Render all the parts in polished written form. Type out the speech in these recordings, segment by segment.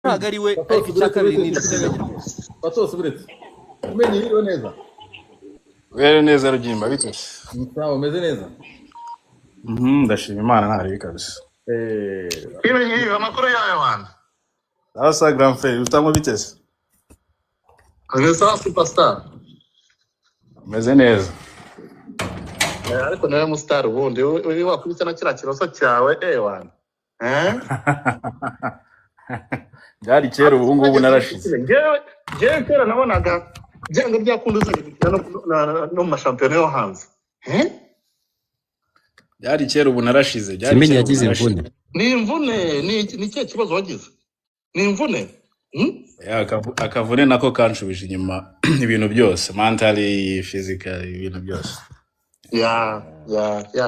Ntabwo ari we, ariko Patos, icya buretse, kabiri buretse. ni inshuti rwose. Patos, buretse. Umenye, yiriwe neza? Were neza, Rugimba, bite? Sawa, umeze neza? Ndashima Imana, ntaribi kabisa. Ibi amakuru yayo wana. Sawa sa, grand frère, utangwa bite se? Ni sawa, superstar. Umeze neza? Ariko nawe mustar ubundi uri wakubita na kiriya kiroso cyawe, wana, eh. Byari kera, ubu ngubu narashize. Njyewe kera nabonaga byanga byakunda uzajya gukina no mu mashampiyona yo hanze, eh. Byari kera, ubu narashize, byari Kimenyi kera, ubu yagize narashize. imvune. Ni imvune, ni ikihe kibazo wagize? Ni imvune? Ya, akavune nako kanshubije inyuma ibintu byose, mentally, physical, ibintu byose. Ya,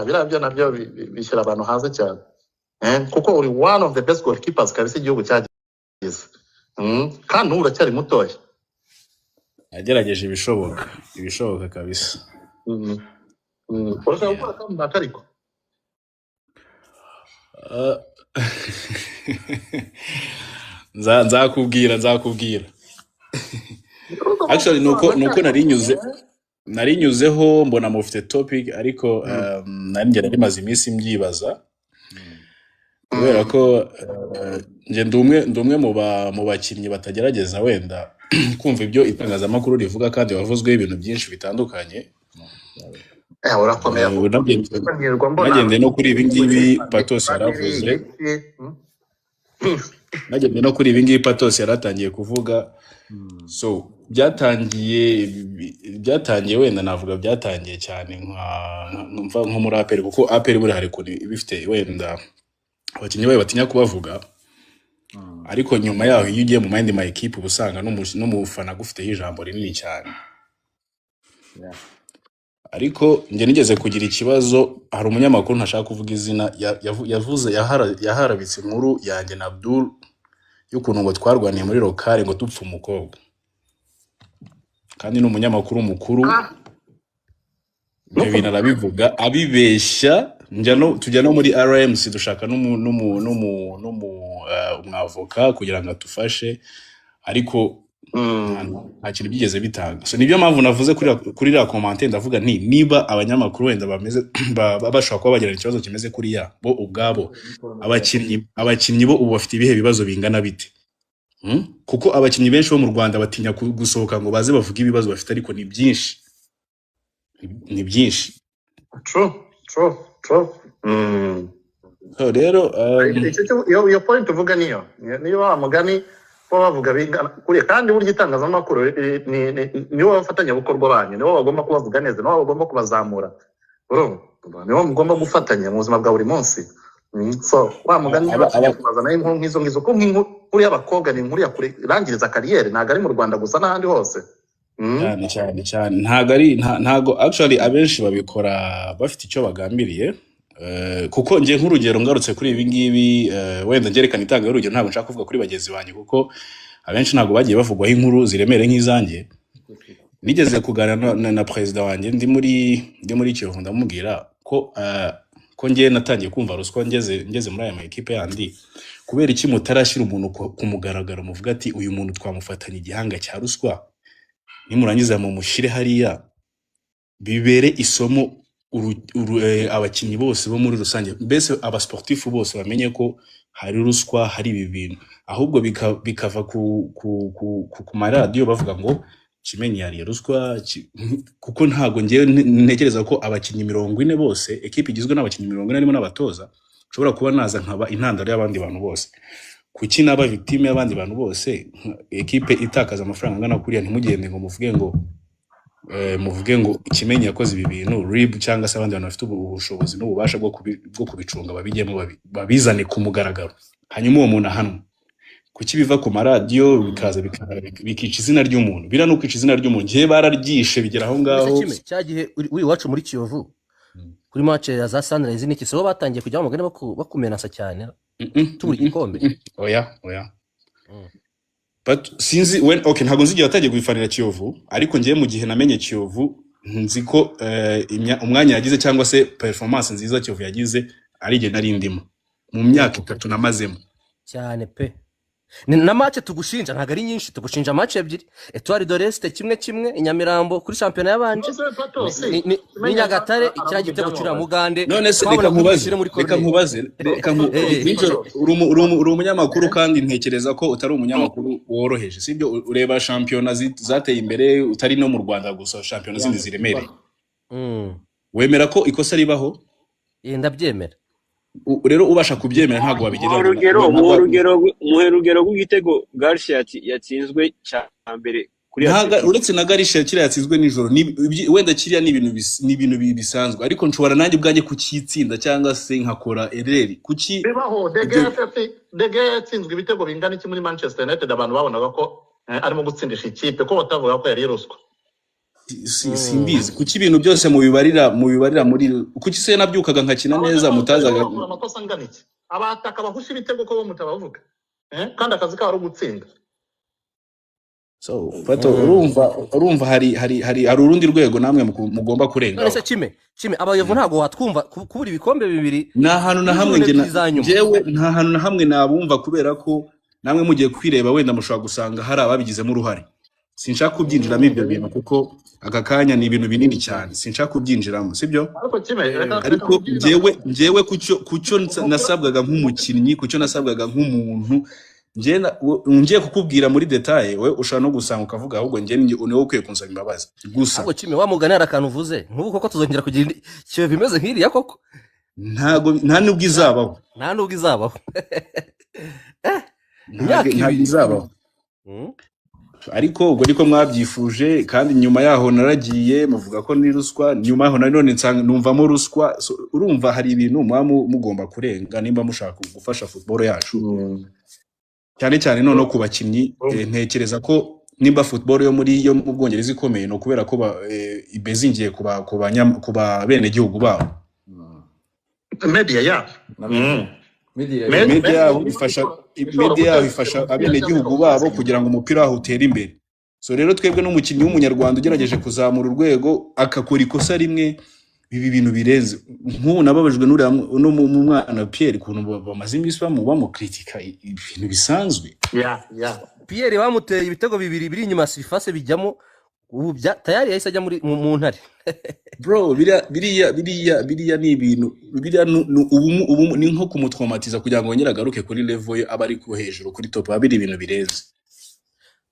biriya byo nabyo bishyira abantu hanze cyane, kuko uri one of the best goalkeepers kabisa igihugu cyagize. Kandi n'ubu uracyari mutoya. Nagerageje ibishoboka kabisa. Urashaka gukora comeback ariko? Nzakubwira. Actually, nuko narinyuzeho mbona mufite topic, ariko nari njye nari maze iminsi mbyibaza kubera ko njye ndi umwe mu bakinnyi batagerageza wenda kumva ibyo itangazamakuru rivuga, kandi wavuzweho ibintu byinshi bitandukanye. Urakomeye. Nirwa mbona Nagendeye no kuri ibi ngibi Patos yaravuze, nagendeye no kuri ibi ngibi Patos yaratangiye kuvuga. So byatangiye wenda navuga byatangiye cyane nka nko muri APR, kuko APR buriya hari ukuntu iba ifite wenda abakinnyi bayo batinya kubavuga, ariko nyuma yaho iyo ugiye mu yandi ma ekipe uba usanga n'umufana agufiteho ijambo rinini cyane. Ariko njye nigeze kugira ikibazo, hari umunyamakuru ntashaka kuvuga izina yavuze yaharabitse inkuru yanjye na Abdul y'ukuntu ngo twarwaniye muri local, ngo dupfa umukobwa, kandi ni umunyamakuru mukuru. Ibyo bintu arabivuga abibeshya, njya no tujya no muri RMC, dushaka n'umu umwavoka kugira ngo adufashe, ariko nta kintu byigeze bitanga. So nibyo mpamvu navuze kuri iriya commentaire, ndavuga nti niba abanyamakuru wenda bameze bashobora kuba bagirana ikibazo kimeze kuriya bo ubwabo, abakinnyi bo ubu bafite ibihe bibazo bingana bite? Kuko abakinnyi benshi bo mu Rwanda batinya gusohoka ngo baze bavuge ibibazo bafite, ariko ni byinshi. Ni byinshi. True. So rero Iyo point uvuga niyo wa mugani kuba bavuga bingana kuriya, kandi burya itangazamakuru nibo bafatanyabikorwa banyu, nibo bagomba kubavuga neza, nibo bagomba kubazamura, urumva, nibo mugomba gufatanya mu buzima bwa buri munsi. So wa mugani niba tujya kubazanaho inkuru nk'izo ngizo, kuko nk'inkuru y'abakobwa ni inkuru yakurangiriza carrière, ntabwo ari mu Rwanda gusa, n'ahandi hose. Cyane cyane cyane, ntabwo ari ntabwo actually abenshi babikora bafite icyo bagambiriye. Kuko njye nk'urugero ngarutse kuri ibi ngibi, wenda ngerekana itanga urugero, ntabwo nshaka kuvuga kuri bagenzi banjye kuko abenshi ntabwo bagiye bavugwaho inkuru ziremereye nk'izanjye. Nigeze kuganira na perezida wanjye ndi muri Kiyovu, ndamubwira ko njye natangiye kumva ruswa ngeze muri aya ma ekipe yandi. Kubera iki mutarashyira umuntu ku mugaragaro, muvuga ati uyu muntu twamufatanye igihanga cya ruswa, nimurangiza mumushyire hariya bibere isomo abakinnyi bose bo muri rusange, mbese abasportifu bose bamenye ko hari ruswa, hari ibi bintu, ahubwo bikava ku maradiyo bavuga ngo Kimenyi yariye ruswa, kuko ntabwo ngewe ntekereza ko abakinnyi 40 bose, ekipe igizwe n'abakinnyi 40 harimo n'abatoza, nshobora kuba naza nkaba intandaro y'abandi bantu bose. Kuki naba victime y'abandi bantu bose, ekipe itakaza amafaranga angana kuriya, ntimugende ngo muvuge ngo Kimenyi yakoze ibi bintu, RIB cyangwa se abandi bantu bafite ubushobozi n'ububasha bwo kubicunga babijyemo, babizane ku mugaragaro, hanyuma uwo muntu ahanwe? Kuki biva ku maradiyo bikaza bikica izina ry'umuntu? Biriya ni ukwica izina ry'umuntu. Njyewe bararyishe bigera aho Mbese ngaho. Kime cya gihe uri iwacu muri Kiyovu kuri match ya za Sunrise n'iki, sibo batangiye kujya bamugani bakumenasa cyane tubura igikombe? Oya. But sinzi when, okay, ntabwo nzi igihe watangiye kubifanira Kiyovu, ariko njyewe mu gihe namenye Kiyovu nzi ko umwanya yagize cyangwa se performance nziza Kiyovu yagize ari igihe nari ndimo mu myaka 3 namazemo. Cyane pe. Na match tugushinja ntabwo ari nyinshi, tugushinja match ebyiri, Etoile de l'Est 1-1 i Nyamirambo kuri shampiyona yabanje, Nonese Patos, ni Kimenyi Nyagatare aravuga kiriya gitego cy'uriya ibyamubabaje. Mugande None se reka twabona ko nkubaze, gishyire muri reka corner. nkubaze, reka nijoro uri umunyamakuru kandi ntekereza ko utari umunyamakuru woroheje, sibyo? Ureba shampiyona zateye imbere, utari no mu Rwanda gusa, shampiyona zindi ziremereye. Wemera ko ikosa ribaho? Ndabyemera. Rero ubasha kubyemera ntabwo wabigereranya Muhe urugero rw'igitego Garcia yatsinzwe cya mbere kuri ntago Atletico. Uretse na Garcia kiriya yatsinzwe nijoro, wenda kiriya ni ibintu bisanzwe, ariko nshobora nanjye ubwanjye kukitsinda cyangwa se nkakora ereri kuki Bibaho. Ibyo De Gea yatsinzwe ibitego bingana iki muri Manchester United, abantu babonaga ko arimo gutsindisha ikipe, ko batavuga ko yari ruswa. Simbizi kuki ibintu byose mubibarira muri kuki se nabyukaga nkakina neza Abanyamaguru mutazaga bakora amakosa angana iki, abataka bahusha ibitego ko bo mutabavuga, kandi akazi kabo ari ugutsinda. So Pato, urumva hari urundi rwego namwe mugomba None kurengaho. se Kime abayovu ntabwo watwumva kubura ibikombe bibiri Nta hantu na hamwe n'inshuro njye ebyiri za nyuma. Njyewe nta hantu na hamwe nabumva, kubera ko namwe mugiye kwireba wenda mushobora gusanga hari ababigizemo uruhare. Sinshaka kubyinjiramo ibyo bintu kuko aka kanya ni ibintu binini cyane, sinshaka kubyinjiramo, sibyo? Ariko Kime, reka Ariko nkugire inama. njyewe kucyo nasabwaga nk'umukinnyi, kucyo nasabwaga nk'umuntu, ngiye kukubwira muri detail, we ushobora no gusanga ukavuga ahubwo njye ni wowe ukwiye kunsaba imbabazi gusa. Ahubwo Kime, wa mugani hari akantu uvuze nk'ubu koko tuzongera kugira indi kiyovu imeze nk'iriya koko? Ntago, nta nubwo izabaho. Nta nubwo izabaho. Ntago Imyaka ntabwo ibiri. izabaho. Ariko ubwo niko mwabyifuje, kandi nyuma yaho naragiye muvuga ko ni ruswa, nyuma yaho nanone nsanga numvamo ruswa. So, urumva hari ibintu muba mugomba kurenga nimba mushaka gufasha football yacu, cyane cyane noneho ku bakinnyi. Ntekereza ko nimba football yo mu Bwongereza ikomeye ni ukubera ko ibezingiye ku ba benegihugu babo. Media ya Na media. Media Media yabo media ifasha ishobora media yabo guteza ifasha umupira cyangwa abenegihugu babo ikawusenya. kugira ngo umupira waho utere imbere. So rero twebwe n'umukinnyi w'umunyarwanda ugerageje kuzamura urwego akakora ikosa rimwe, biba ibintu birenze. Nk'ubu nababajwe n'uriya no mu mwana Pierre, ukuntu bamaze iminsi bamukritika ibintu bisanzwe. Ya ya Pierre bamuteye ibitego bibiri biri inyuma ya surface bijyamo, ubu tayari yahise ajya mu ntare. Bro, biriya biriya biriya biriya ni ibintu biriya ubu ni nko kumutraumatiza kugira ngo yongere agaruke kuri level ye aba ari ku hejuru kuri top, aba biri ibintu birenze.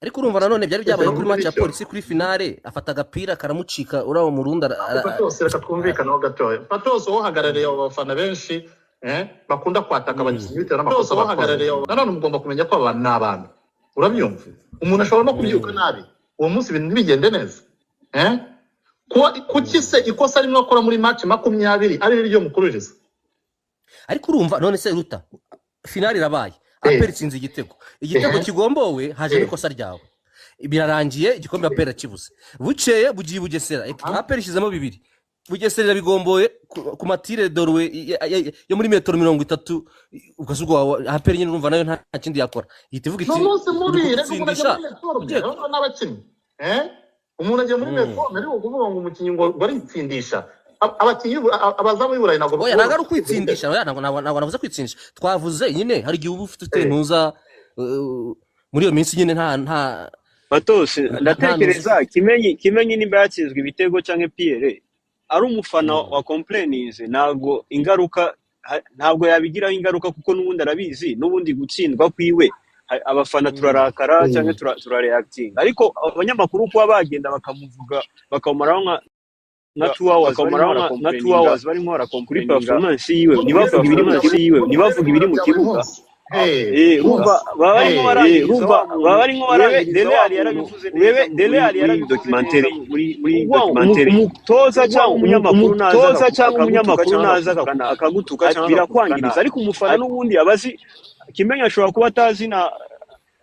Ariko urumva nanone byari byabaye kuri match ya Bityo. Polisi kuri finale, afata agapira karamucika uriya Murundi Patos, reka twumvikaneho gatoya. Patos, uhagarariye abo bafana benshi bakunda kwataka abakinnyi bitewe n'amakosa bakoze, nanone mugomba kumenya ko aba ni abantu, urabyumva? Umuntu ashobora no kubyuka nabi uwo munsi ibintu ntibigende neza. Kuki se ikosa rimwe akora muri match 20 ari ryo mukururiza? Ariko urumva none se Ruta, finale irabaye, APR itsinze igitego kigombowe, hajemo ikosa ryawe, birarangiye, igikombe APR kibuze. Bukeye bugiye Bugesera, APR ishyizemo bibiri, Bugesera irabigomboye ku matire dorwe yo muri metero 30. Ubwo se ubwo APR nyine urumva nayo nta kindi yakora, ihita ivuga Ni iti umunsi mubi. uri Reka umuntu ajya kudutsindisha muri méforme, ugiye urabona n'abakinnyi, umuntu agiye muri méforme, ariko kuvuga ngo umukinnyi ngo aritsindisha, abakinnyi abazamu b'i Burayi ntabwo Oya, ntabwo ari ukwitsindisha. Oya, ntabwo navuze kwitsindisha. Twavuze nyine hari igihe uba ufite ntuza muri iyo minsi nyine nta Patos, nta ndatekereza Kimenyi nimba yatsinzwe ibitego cyangwa Pierre ari umufana wa complaininze, ntabwo ingaruka ntabwo yabigiraho ingaruka, kuko n'ubundi arabizi, n'ubundi gutsindwa kwiwe abafana turarakara cyangwa turareactinga, ariko abanyamakuru kuba bagenda bakamuvuga bakamaraho nka 2 hours barimo Bakamaraho nka 2 hours barimo barimo kuri barakomplaininga performance yiwe, ntibavuge ibiri mu kibuga, ntibavuge ibiri mu kibuga. Urumva baba barimo barangiriza Urumva wa muntu. baba barimo Urebe barangiriza Dele wa Alli muntu. yarabivuze Urebe neza Dele muri Alli muri yarabivuze neza documentaire muri Uwa documentaire. Umutoza cyangwa umunyamakuru naza Umutoza cyangwa akagutuka umunyamakuru cyangwa naza akakuvuga nabi, akagutuka cyangwa akakuvuga birakwangiriza. nabi, Ariko umufana n'ubundi abazi Kimenyi ashobora kuba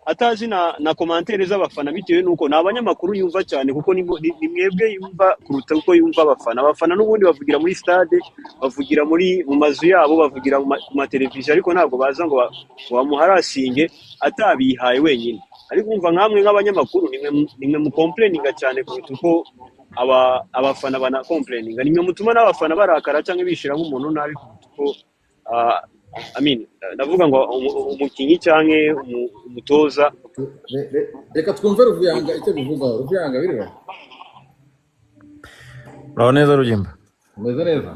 atazi na commentaire z'abafana, bitewe n'uko ni abanyamakuru yumva cyane, kuko ni mwebwe yumva kuruta uko yumva abafana. Abafana n'ubundi bavugira muri stade, bavugira mu mazu yabo, bavugira ku mateleviziyo, ariko ntabwo baza ngo bamuharasinge atabihaye wenyine. Ariko umva nkamwe nk'abanyamakuru nimwe mukomplaininga cyane kuruta uko abafana banakomplaininga, nimwe mutuma n'abafana barakara cyangwa bishiramo umuntu nabi kuruta uko I mean, ndavuga ngo umukinnyi cyangwa umutoza. Reka twumve Ruvuyanga icyo bivugaho. Ruvuyanga, biriwe? Uraho neza, Rugimba? Umeze neza?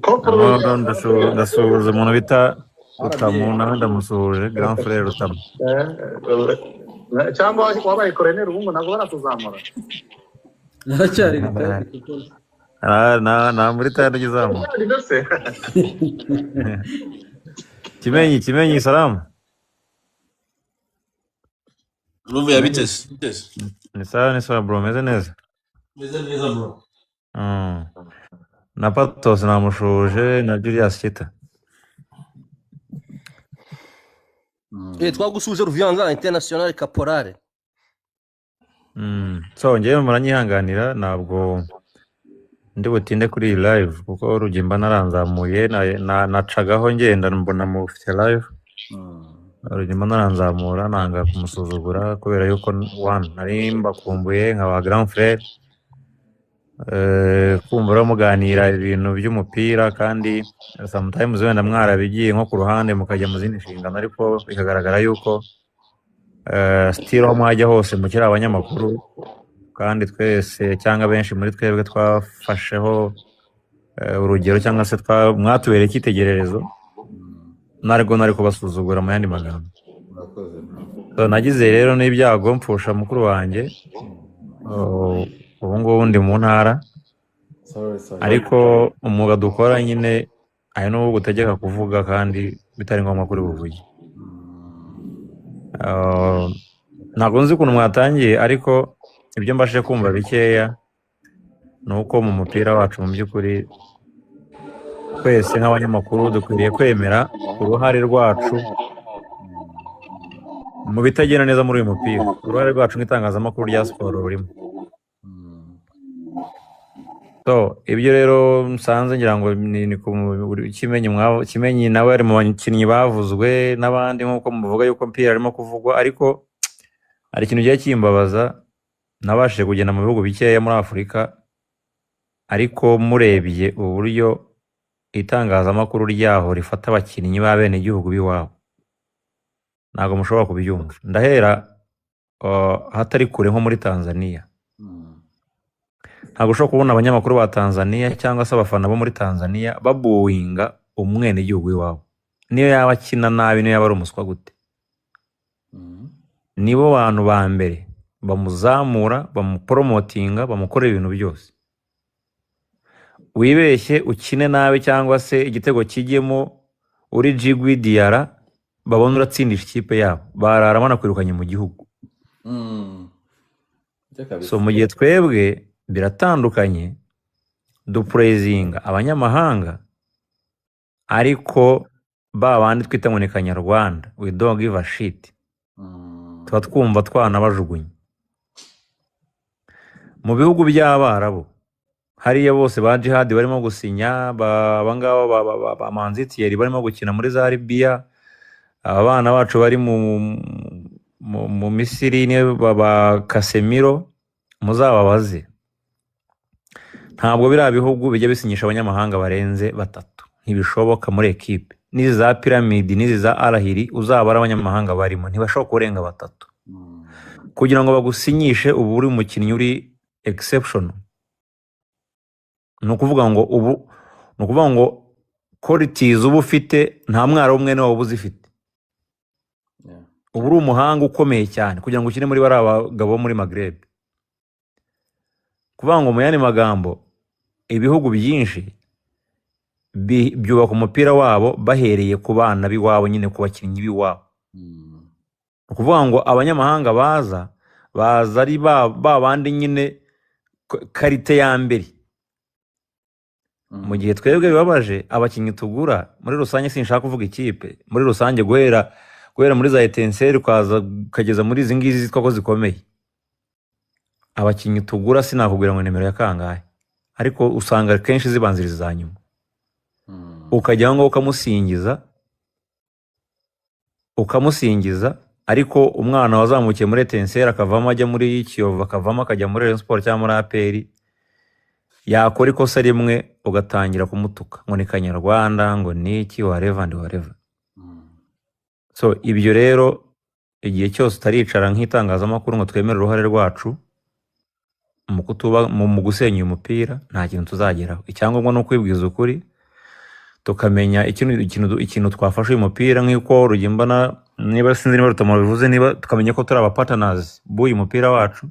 Kopro. Amahoro, ndasuhuza umuntu bita Rutamu, nawe ndamusuhuje, grand frère Rutamu. Cyangwa wabaye koroneri ubu ngo ntabwo baratuzamura? Naracyari retired kuko Na muri tayari ugizamuka. Mbese. Kimenyi, Kimenyi, salamu. Ruvuya, biteze biteze? Ni sawa, ni sawa bro, meze neza. Meze neza bro. Na Patos namushuhuje na Julius Kita. Twagusuje Ruvuyanga international caporale. So ngewe muranyihanganira, ntabwo ndi butinde kuri iyi live kuko Rugimba naranzamuye, nacagaho ngenda mbona mufite live. Rugimba naranzamura, nanga kumusuzugura kubera yuko one nari mbakumbuye nka ba grand frère, kumva rero muganira ibintu by'umupira kandi sometimes wenda mwarabigiye nko ku ruhande mukajya mu zindi nshingano, ariko bikagaragara yuko still aho mwajya hose mukiri abanyamakuru, kandi twese cyangwa benshi muri twebwe twafasheho urugero cyangwa se mwatubereye icyitegererezo, ntabwo nari kubasuzugura mu yandi magambo. Murakoze bro. So, nagize rero n'ibyago mpfusha mukuru wanjye. Oh, ubu ngubu ndi mu ntara. Sorry, sorry. Ariko umwuga dukora nyine hari n'uwo gutegeka kuvuga kandi bitari ngombwa kuri buvuge. Ntabwo nzi ukuntu mwatangiye, ariko ibyo mbashije kumva bikeya ni uko mu mupira wacu mu by'ukuri twese nk'abanyamakuru dukwiriye kwemera uruhare rwacu mu bitagenda neza muri uyu mupira. Uruhare rwacu nk'itangazamakuru rya siporo rurimo. So ibyo rero nsanze ngira ngo ni ku Kimenyi, Kimenyi nawe ari mu bakinnyi bavuzwe n'abandi nk'uko muvuga yuko mpira arimo kuvugwa, ariko hari ikintu kigiye kimbabaza. Nabashije kugenda mu bihugu bikeya muri Afurika, ariko murebye uburyo itangazamakuru ryaho rifata abakinnyi b'abenegihugu b'iwabo, ntabwo mushobora kubyumva. Ndahera ahatari kure nko muri Tanzania. Ntabwo ushobora kubona abanyamakuru ba Tanzania cyangwa se abafana bo muri Tanzania babuwinga umwenegihugu w'iwabo, niyo yaba akina nabi, niyo yaba ari umuswa gute. Nibo bantu ba mbere bamuzamura, bamuporomotinga, bamukorera ibintu byose. Wibeshye ukine nabi cyangwa se igitego kijyemo uri Jigwi Diarra, babona uratsindisha ikipe yabo, barara banakwirukanye mu gihugu. Byo kabisa. So mu gihe twebwe biratandukanye, dupurezinga abanyamahanga, ariko ba bandi twita ngo ni kanyarwanda, we don't give a shit. Tuba twumva twanabajugunye. Mu bihugu by'Abarabu hariya bose ba Jihad barimo gusinya, abangaba ba Manzi Thierry barimo gukina muri za Libya, abana bacu bari mu Misiri niyo ba Casemiro, muzababaze. Ntabwo biriya bihugu bijya bisinyisha abanyamahanga barenze batatu, ntibishoboka muri ekipe. N'izi za Piramidi n'izi za Al Ahly uzaba ari abanyamahanga barimo ntibashobora kurenga batatu. Kugira ngo bagusinyishe ubu uri umukinnyi uri exceptional, ni ukuvuga ngo ubu ni ukuvuga ngo qualities uba ufite nta mwara umwe niwe uba uzifite. Uba uri umuhanga ukomeye cyane kugira ngo ukine muri bariya bagabo bo muri Maghreb. Kuvuga ngo mu yandi magambo, ibihugu byinshi byubaka umupira wabo bahereye ku bana b'iwabo nyine, ku bakinnyi b'iwabo. Ni ukuvuga ngo abanyamahanga baza ari ba bandi nyine qualité ya mbere. Mu gihe twebwe bibabaje, abakinnyi tugura muri rusange, sinshaka kuvuga ikipe muri rusange, guhera muri za Etincelles ukaza ukageza muri izi ngizi zitwa ko zikomeye, abakinnyi tugura sinakubwira ngo nimero ya kangahe, ariko usanga kenshi zibanziriza iza nyuma. Ukajya aho ngaho ukamusingiza, ariko umwana wazamukiye muri Etincelles akavamo ajya muri Kiyovu, akavamo akajya muri Rayon Sports cyangwa muri APR, Yakora ikosa rimwe ugatangira kumutuka ngo ni kanyarwanda, ngo ni iki, whatever and whatever. So ibyo rero, igihe cyose utaricara nk'itangazamakuru ngo twemere uruhare rwacu mu kutuba mu gusenya uyu mupira, nta kintu tuzageraho. Icyangombwa ni ukwibwiza ukuri, tukamenya ikintu twafashe uyu mupira, nk'uko Rugimbana, niba sinzi niba Rutamu bivuze, niba tukamenya ko turi aba partners b'uyu mupira wacu,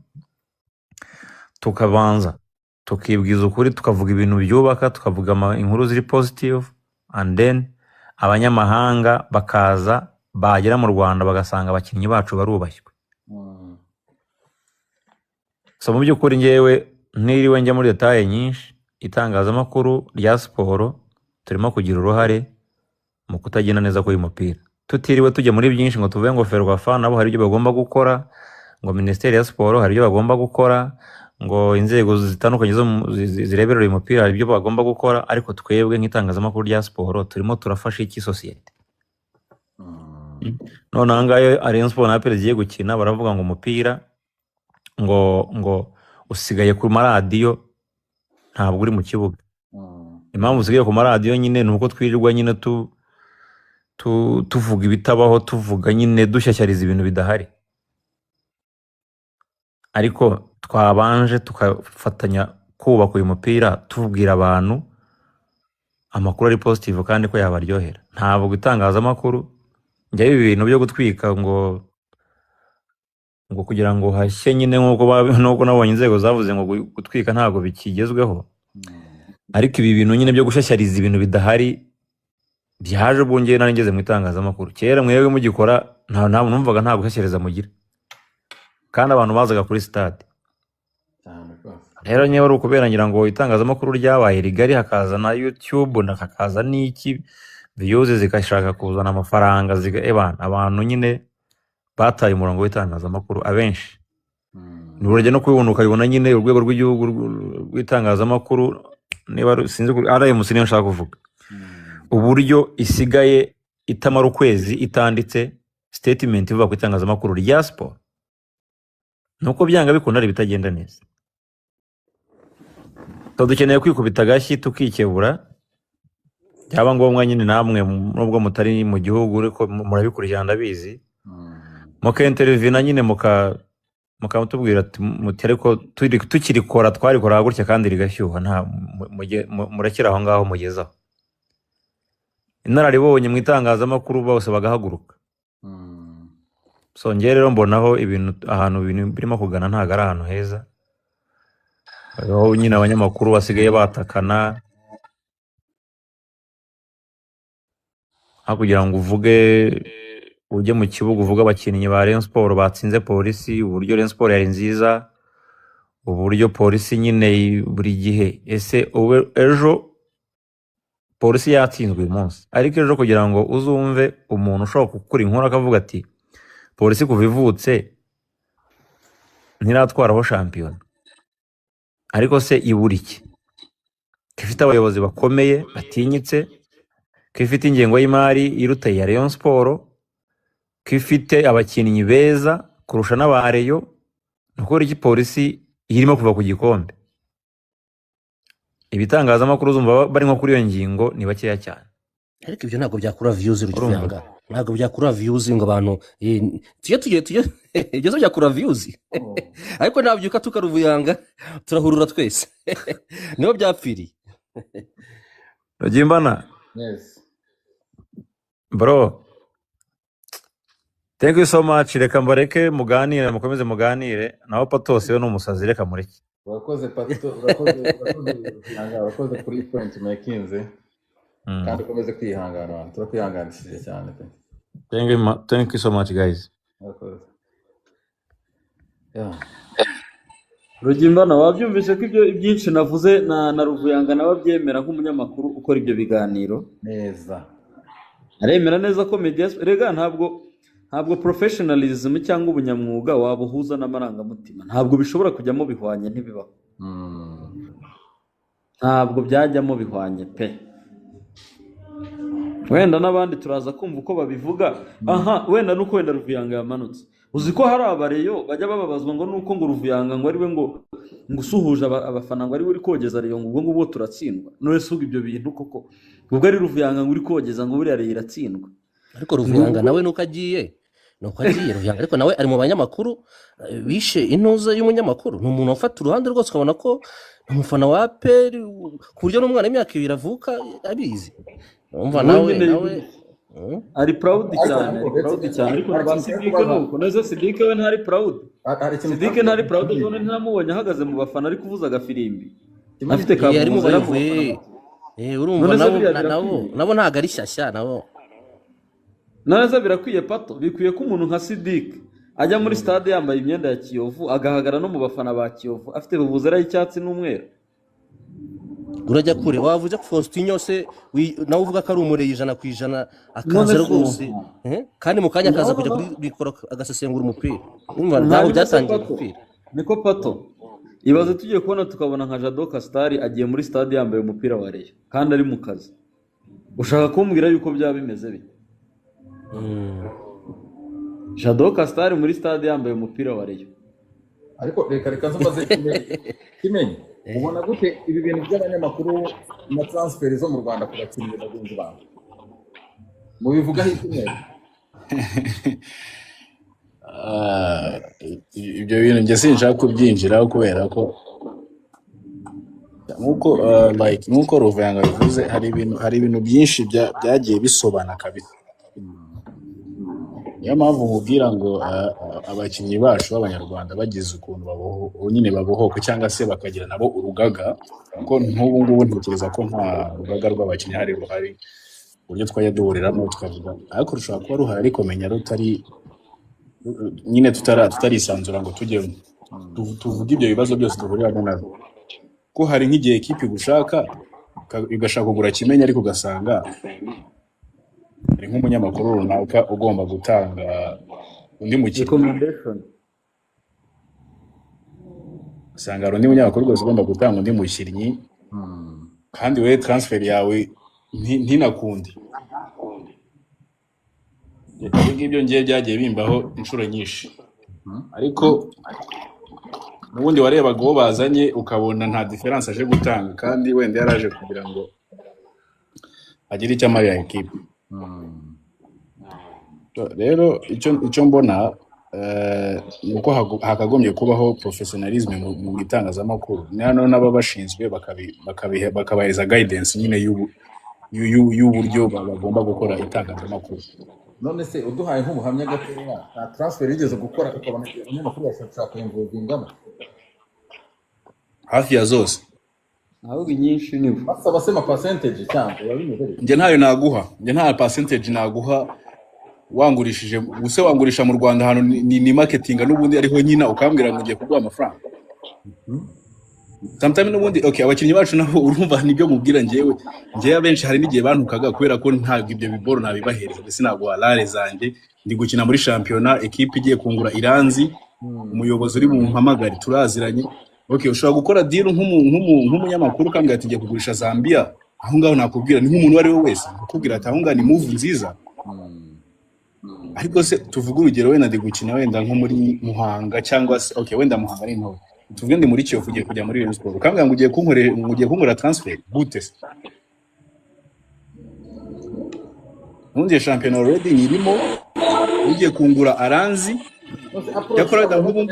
tukabanza tukibwiza ukuri, tukavuga ibintu byubaka, tukavuga inkuru ziri positive, and then abanyamahanga bakaza, bagera mu Rwanda bagasanga abakinnyi bacu barubashywe. So mu by'ukuri ngewe ntiriwe njya muri détails nyinshi, itangazamakuru rya siporo turimo kugira uruhare mu kutagenda neza k'uyu mupira, tutiriwe tujya muri byinshi ngo tuvuge ngo FERWAFA nabo hari ibyo bagomba gukora, ngo minisiteri ya siporo hari ibyo bagomba gukora, ngo inzego zitandukanye zo zireberera uyu mupira hari ibyo bagomba gukora. Ariko twebwe nk'itangazamakuru rya siporo turimo turafasha iki sosiyete? None aha ngaha iyo Rayon Sport na APR zigiye gukina, baravuga ngo umupira ngo usigaye ku maradiyo, ntabwo uri mu kibuga. Impamvu usigaye ku maradiyo nyine ni uko twirirwa nyine tuvuga ibitabaho, tuvuga nyine dushyashyariza ibintu bidahari. Ariko twabanje tugafatanya kubaka uyu mupira, tubwira abantu amakuru ari positive kandi ko yabaryohera. Ntabwo itangazamakuru, njyayo ibi bintu byo gutwika ngo kugira ngo hashye nyine, nk'uko nabonye inzego zavuze ngo gutwika ntabwo bikigezweho, ariko ibi bintu nyine byo gushyashyariza ibintu bidahari byaje ubwo ngewe nari ngeze mu itangazamakuru. Kera mwebwe mugikora nta numvaga nta gushyashyariza mugira, kandi abantu bazaga kuri stade. Cyane rwose. Rero niba ari ukubera ngira ngo itangazamakuru ryabaye rigari, hakaza na YouTube na hakaza n'iki, views zigashaka kuzana amafaranga, ebana abantu nyine bataye umurongo w'itangazamakuru abenshi. Ni urujya no kubibona, ukabibona nyine urwego rw'igihugu rw'itangazamakuru, niba sinzi RMC niyo nshaka kuvuga, uburyo isigaye itamara ukwezi itanditse statement ivuga ku itangazamakuru rya siporo, nuko byanga bikunda ari ibitagenda neza. So dukeneye kwikubita agashyi, tukikebura, byaba ngombwa nyine namwe, nubwo mutari mu gihugu ariko murabikurikirana ndabizi, mukintervena nyine mukamutubwira ati muti ariko tukirikora twarikora gutya kandi rigashyuha, nta murekere aho ngaho mugezaho. Inararibonye mu itangazamakuru bose bagahaguruka. So njye rero mbonaho ibintu, ahantu ibintu birimo kugana ntabwo ari ahantu heza, aho nyine abanyamakuru basigaye batakana aho kugira ngo uvuge, ujye mu kibuga uvuge abakinnyi ba Rayon Sport batsinze Polisi, uburyo Rayon Sport yari nziza, uburyo Polisi nyine buri gihe, ese ube ejo Polisi yatsinzwe uyu munsi, ariko ejo kugira ngo uzumve umuntu ushobora gukora inkuru akavuga ati Polisi kuva ivutse ntiratwaraho shampiyona, ariko se ibura iki? Ko ifite abayobozi bakomeye batinyitse, ko ifite ingengo y'imari iruta iya Rayon Sport, ko ifite abakinnyi beza kurusha n'aba Rayon, ni ukubera iki Polisi irimo kuva ku gikombe? Ibitangazamakuru uzumva bari nko kuri iyo ngingo ni bakeya cyane. Ariko ibyo ntabwo byakura views. Urumva? Rugivanga, ntabwo byakura views ngo abantu tujye ibyo zo byakura views, ariko nabyuka tukaruvuyanga turahurura twese, niho byapfiriye. Rugimbana. Yes. Bro, thank you so much. Reka mbareke muganire, mukomeze muganire. Naho Patos we ni umusazi, reka mureke. Urakoze Pato, urakoze, urakoze Ruvuyanga, urakoze kuri point makinze, kandi ukomeze kwihangana abantu turakwihanganishije cyane pe. Thank you so much, guys. Urakoze, yeah. Rugimbana, wabyumvise ko ibyo byinshi navuze na Ruvuyanga nawe abyemera nk'umunyamakuru ukora ibyo biganiro. Neza. Aremera neza ko media, rega ntabwo professionalism cyangwa ubunyamwuga wabuhuza n'amarangamutima, ntabwo bishobora kujyamo bihwanye, ntibibaho. Ntabwo byajyamo bihwanye pe. Wenda n'abandi turaza kumva uko babivuga. Aha wenda nuko wenda Ruvuyanga yamanutse, uzi ko hari abareyo bajya bababazwa ngo nuko ngo Ruvuyanga ngo ariwe ngo usuhuje abafana ngo ariwe uri kogeza Rayon, ngo ubwo ngubwo turatsindwa. None se ubwo ibyo bintu koko ubwo ari Ruvuyanga ngo uri kogeza ngo buriya Rayon iratsindwa? Ariko Ruvuyanga nawe nuko agiye, nuko agiye Ruvuyanga, ariko nawe ari mu banyamakuru bishe intuza y'umunyamakuru. Ni umuntu wafata uruhande rwose, ukabona ko ni umufana wa APR, ku buryo n'umwana w'imyaka 2 avuka abizi. Urumva Ubu nawe nyine nawe ari proud Ariko cyane, ariko ari proud cyane. Ariko na hari ba ikintu nshaka Sidike kubaza. nuko neza, Sidike we ntari proud. Hari ikintu Sidike nshaka ntari proud, kubaza. zone ntamubonye ahagaze mu bafana ari kuvuza agafirimbi, Kimenyi, afite ari mu kavuvuzela mu bayobozi. bafana. Urumva None se nabo biriya nabo birakwiye? nabo ntabwo ari shyashya nabo. None se birakwiye Pato? Bikwiye ko umuntu nka Sidike ajya muri stade yambaye imyenda ya Kiyovu, agahagara no mu bafana ba Kiyovu afite vuvuzela y'icyatsi n'umweru? Urajya kure, wavuze ko Faustin se nawe uvuga ko ari umureye 100%, None akaza se rwose, kandi mu kanya akaza no kujya no kuri mikoro agasesengura umupira. Urumva ntabwo hanyuma se byatangiye Pato, gupfira. niko Pato, ibaze tugiye kubona tukabona nka Jado Castar agiye muri stade yambaye umupira wa Rayon kandi ari mu kazi, ushaka kumbwira yuko byaba bimeze bite? Jado Castar muri stade yambaye umupira wa Rayon. Ariko reka nzubaze Kimenyi, ubona gute ibi bintu by'abanyamakuru na transfer zo mu Rwanda ku bakinnyi bagenzi bawe? Mubivugaho iki mwese? Ibyo bintu njye sinshaka kubyinjiraho kubera ko nk'uko like nk'uko Ruvuyanga bivuze, hari ibintu byinshi byagiye bisobana kabisa. Niyo mpamvu nkubwira ngo abakinnyi bacu b'abanyarwanda bagize ukuntu nyine babohoka cyangwa se bakagira nabo urugaga, kuko nk'ubu ngubu ntekereza ko nta rugaga rw'abakinnyi hari ruhari uburyo twajya duhuriramo tukavuga, ariko rushobora kuba ruhari ariko menya rutari nyine tutarisanzura ngo tujyemo tuvuge ibyo bibazo byose duhuriramo nabyo. Ko hari nk'igihe ekipi igushaka igashaka kugura Kimenyi, ariko ugasanga hari nk'umunyamakuru runaka ugomba gutanga undi mukinnyi. Recommendation. Usanga hari undi munyamakuru rwose ugomba gutanga undi mukinnyi, kandi we transfer yawe ntinakunde. Ibyo ngibyo ngiye byagiye bimbaho inshuro nyinshi, ariko n'ubundi warebaga uwo bazanye ukabona nta diferanse aje gutanga, kandi wenda yaraje kugira ngo agire icyo amarira ekipe. Rero icyo mbona ni uko hakagombye kubaho professionalism mu itangazamakuru, hano n'ababashinzwe bakabahereza guidance nyine y'uburyo bagomba gukora itangazamakuru. None se uduhaye nk'ubuhamya gatoya, nta transfer yigeze gukora ukabona umunyamakuru yashaka kuyimvugingamo? Hafi ya zose. Ahubwo inyinshi nibo basaba se ma percentage cyangwa biba bimeze bite? Njye ntayo naguha, njye nta percentage naguha. Wangurishije use wangurisha mu Rwanda ahantu ni marketing n'ubundi ariho nyina ukambwira ngo ngiye kuguha amafaranga. Sometimes n'ubundi okay, abakinnyi bacu nabo urumva nibyo mubwira njyewe abenshi hari n'igihe bantukaga kubera ko ntabwo ibyo biboro nabibahereza, mbese ntabwo warare zanjye ndi gukina muri shampiyona, ekipe igiye kungura iranzi, umuyobozi uri bumpamagare turaziranye. Okay, ushobora gukora deal nk'umunyamakuru ukambwira ati ngiye kugurisha Zambia, aho ngaho nakubwira ni nk'umuntu uwo ari we wese nakubwira ati aho ngaho ni move nziza. Ariko se tuvuge urugero wenda ndi gukina wenda nko muri Muhanga cyangwa se okay wenda Muhanga ni nto, tuvuge ndi muri Kiyovu ugiye kujya muri Rayon Sports ukambwira ngo ugiye kunkorera transfer gute se? Ubundi iyo shampiyona already nyirimo, ugiye kungura aranzi yakoraga nk'ubu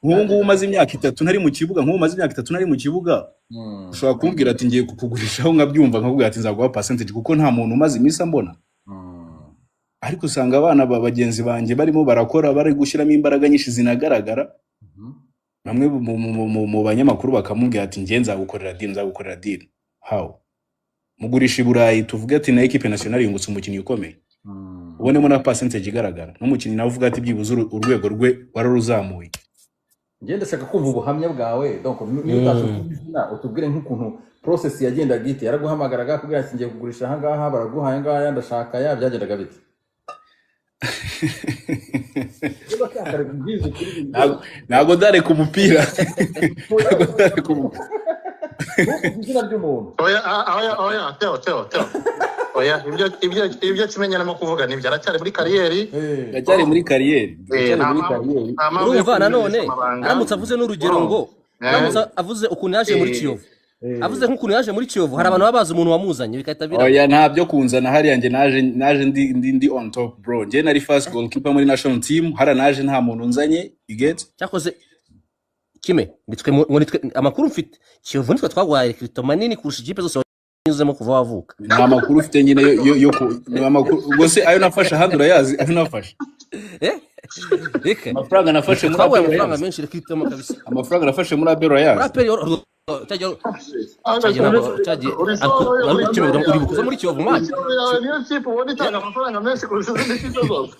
ngubu umaze imyaka 3 ntari mu kibuga, nk'ubu umaze imyaka 3 ntari mu kibuga, ushobora kumbwira ati ngiye kukugurishaho nkabyumva nkakubwira ati nzaguha percentage kuko nta muntu umaze iminsi ambona. Ariko usanga abana ba bagenzi banjye barimo barakora bari gushyiramo imbaraga nyinshi zinagaragara, bamwe mu banyamakuru bakamubwira ati ngiye nzagukorera deal, nzagukorera deal. How? Mugurisha i Burayi tuvuge ati na equipe nationale yungutse umukinnyi ukomeye, ubonemo na percentage igaragara, n'umukinnyi nawe uvuga ati byibuze urwego rwe wararuzamuye. Njye ndashaka kumva ubuhamya bwawe, donc niba utashaka izina utubwire nk'ukuntu process yagendaga ite, yaraguhamagaraga akubwira ati ngiye kugurisha aha ngaha, baraguhaye ngaya, ndashaka ya, byagendaga bite? Ntabwo ndareka umupira. Ntabwo ndareka umupira. Ntuvuge izina ry'umuntu. Oya, oya, oya, Teo, Teo, Teo, oya, ibyo Kimenyi arimo kuvuga nibyo, aracyari muri carrière. Ndacyari muri carrière. Eh, Ndacyari nta muri mpamvu, carrière. nta mpamvu yo Urumva nanone kumenyesha amabanga. aramutse avuze n'urugero ngo aramutse avuze ukuntu yaje muri Kiyovu, avuze nk'ukuntu yaje muri Kiyovu, hari abantu baba bazi umuntu wamuzanye bigahita biraba. Oya, nta byo kunzana hariya. Njye naje ndi on top, bro. Njye nari first goalkeeper muri national team hariya, naje nta muntu nzanye, you get? Cyakoze kime nitwe ngo nitwe, amakuru mfite, Kiyovu nitwe twaguhaye recrutement manini kurusha ikipe zose wanyuzemo kuva wavuka. Nta makuru ufite nyine yo ni amakuru ubwo se ayo nafashe ahandi urayazi, ayo nafashe? Eh, reka. Amafaranga nafashe nitwe muri twaguhaye APR amafaranga urayazi? menshi recrutement kabisa. Amafaranga nafashe muri APR Muri urayazi? APR cyagiye None ntabwo se cyagiye Uri ariko solo ariko Kimenyi uribuka uza muri Kiyovu man? Kiyovu yawe niyo kipe ubona itanga amafaranga menshi kurusha izindi kipe zose.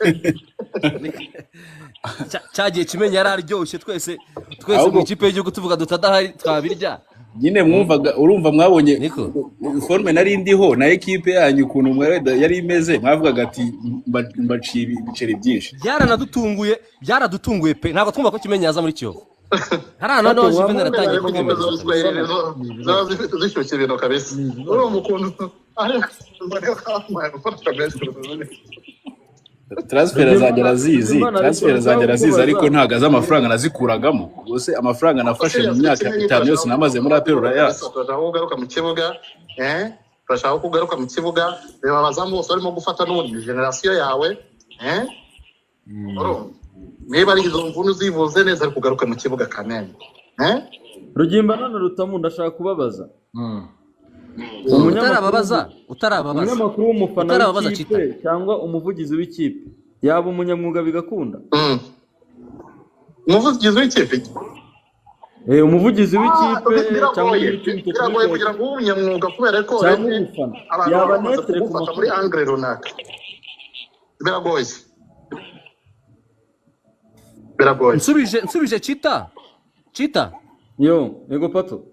Cyagiye Kimenyi yari aryoshye, twese twese mu Ahubwo ikipe y'igihugu tuvuga dutadahari twabirya. Nyine mwumvaga, urumva mwabonye Niko forme nari ndiho na ekipe yanyu ukuntu yari imeze, mwavugaga ati mbaciye ibiceri byinshi. Byaranadutunguye, byaradutunguye pe, ntabwo twumva ko Kimenyi yaza muri Kiyovu hariya. Pato Noneho Juvenal waba atangiye ariko inkombe kutwemereza kabisa. z'abiswahili ziba zifite zishyushye ibintu kabisa. Ni ibibazo. Urumva ukuntu ariko mbona ko bamuhaye amafaranga menshi kurusha izindi. Transfer zanjye Rugimbana, arazizi. Rugimbana, ariko Transfer zanjye nshaka arazizi, ariko kukubaza. ntabwo azi amafaranga nazikuragamo. Ubwo se amafaranga Ariko nafashe mu seriously myaka Kimenyi, 5 yose turashaka namaze ko muri ugaruka APR mu kibuga urayazi? kabisa, turashaka ko ugaruka mu kibuga, eh, turashaka ko ugaruka mu kibuga. Reba abazamu bose barimo gufata n'ubundi ni generation yawe, eh, urumva niba ari izo mvune uzivuze neza ariko ugaruke mu kibuga kameme, eh. Rugimbana na Rutamu, ndashaka kubabaza. Umunyamakuru Utarababaza, utarababaza, umunyamakuru w'umufana utarababaza w'ikipe Chita. cyangwa umuvugizi w'ikipe yaba umunyamwuga bigakunda? Umuvugizi w'ikipe? Umuvugizi w'ikipe cyangwa Biragoye, uw'ikipe biragoye tekinike kugira ngo ube umunyamwuga kubera ko cyangwa urebye umufana abantu yaba baba bamaze netere ku kugufata muri makuru? angle runaka. Biragoye, biragoye. Nsubije Chita, Chita. Yo, ego Pato.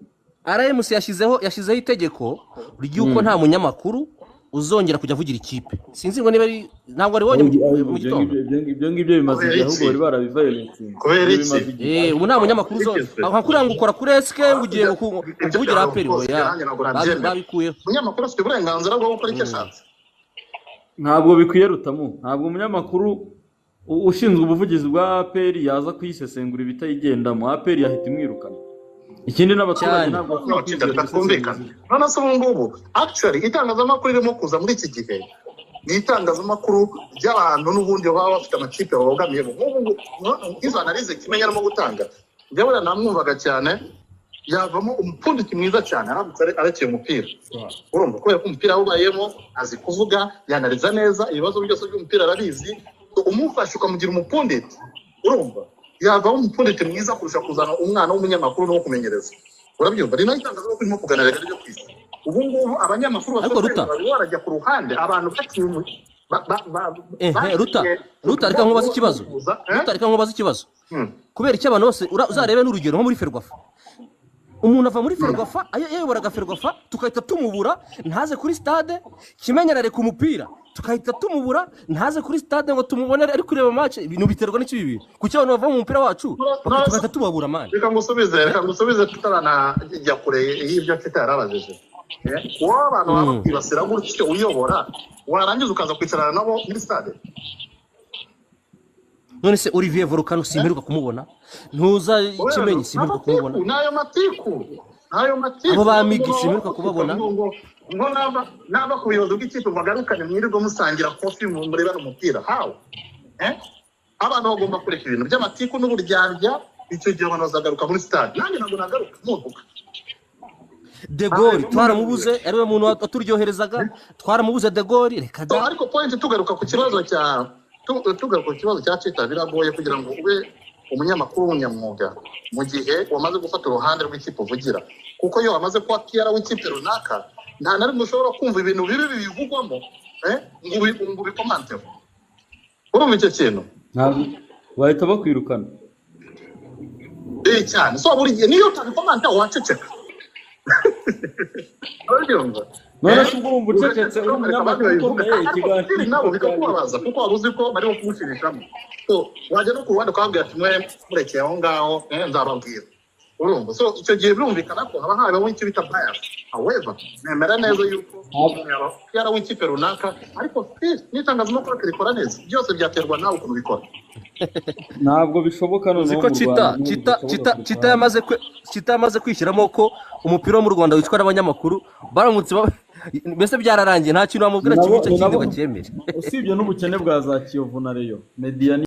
RMC yashyizeho itegeko ry'uko nta munyamakuru uzongera kujya avugira ikipe. Sinzi ngo niba ari ntabwo wari wabonye mu Ibyo gitondo. ngibyo, ibyo ngibyo bimaze Kubera igihe, ahubwo iki? bari barabivayoletinze. Kubera Ibyo iki? bimaze igihe. Ubu nta munyamakuru Iki se? nka kuriya ngo ukora kuri SK ngo ugiye Ibyo kuvugira byaba APR, rwose oya. nanjye ntabwo nabyemera. Babikuyeho. Umunyamakuru afite uburenganzira bwo gukora icyo ashatse. Ntabwo bikwiye, Rutamu. Ntabwo umunyamakuru ushinzwe ubuvugizi bwa APR yaza kuyisesengura ibitayigendamo. APR yahita imwirukana. Ikindi n'abaturage Cyane. ntabwo No, bashobora Chita, kwizera reka twumvikane. ubusesenguzi. None se ubu ngubu actually itangazamakuru ririmo kuza muri iki gihe ni itangazamakuru ry'abantu n'ubundi baba bafite amakipe babogamiyemo. Nk'ubu ngubu izo analyse Kimenyi arimo gutanga, njyewe buriya namwumvaga cyane, yavamo umupfundiki mwiza cyane aramutse arekeye umupira. Urumva, kubera ko umupira awubayemo, azi kuvuga, yanariza neza ibibazo byose by'umupira arabizi. Umufashe ukamugira umupunditi, urumva yavamo umupunditi mwiza kurusha kuzana umwana w'umunyamakuru no kumenyereza. Urabyumva, ni nayo itangazamakuru irimo kuganira ryo ku isi ubu ngubu. Abanyamakuru Ariko bafite Ruta, bari barajya ku ruhande, abantu baciye Ehe, Ruta, baciye Ruta, reka nkubaze ikibazo. kuza, eh? Ruta, reka nkubaze ikibazo. Kubera icyo abantu bose uzarebe n'urugero nko muri Ferwafa, umuntu ava muri Ferwafa, yayoboraga Ferwafa, tugahita tumubura ntaze kuri stade. Kimenyi arareka umupira, tukahita tumubura ntaze kuri stade ngo tumubone ari kureba match. Ibintu biterwa n'iki? Bibi kuki abantu bava mu mupira wacu tugahita tubabura, man? Reka ngusubize, reka ngusubize tutaranajya kure y'ibyo mfite yarabajije. Wowe abantu baba bakwibasira gutyo uyobora, warangiza ukaza kwicarana nabo muri stade? None se Olivier Volcano simperuka kumubona, ntuza Kimenyi simperuka kumubona. N'ayo matiku, n'ayo matiku. Abo ba Migi simperuka kubabona. Ngo naba ku buyobozi bw'ikipe bagarukane mwirirwe musangira kofi murebana umupira, how? Eh? Abantu bagomba kureka ibintu by'amatiku n'uburyarya. Icyo gihe abantu bazagaruka muri stade. Nanjye ntabwo nagaruka muvuga. De Gaulle twaramubuze, ariwe muntu waturyoherezaga, twaramubuze De Gaulle, reka So, da. ariko point, tugaruka ku kibazo cya Chita, biragoye kugira ngo ube umunyamakuru w'umunyamwuga mu gihe wamaze gufata uruhande rw'ikipe uvugira, kuko iyo wamaze kuba PR w'ikipe runaka, nta na rimwe ushobora kumva ibintu bibi bibivugwamo, ngo ubikomanteho. Urumva icyo kintu? Ntabwo bahita bakwirukana. Eh, cyane. So buri gihe niyo utabikomanteho waceceka, urabyumva? None se ubwo wumva ucecetse uri umunyamakuru ukomeye, ikiganiro ikiganiro nabo bikakubabaza kuko waba uzi ko barimo kugushirishamo. So wajya no ku ruhande ukababwira ati: "Mwe murekeye aho ngaho, nzababwira." Urumva, so icyo gihe birumvikana ko haba habaho icyo bita bias. However, nemera neza yuko umuntu yaba PR w'ikipe runaka, ariko still n'itangazamakuru akarikora neza. Byose byaterwa nawe ukuntu ubikora. Ntabwo bishoboka Uzi noneho ko mu Chita Rwanda ntabwo Chita bishoboka Chita kurusha Chita ahandi. Chita yamaze kwishyiramo ko umupira wo mu Rwanda wicwa n'abanyamakuru baramutse mbese byararangiye, nta kintu Ni wamubwira nabo kimwica ni kindi nabo ngo acyemere. Usibye n'ubukene bwa za Kiyovu na Rayon, media ni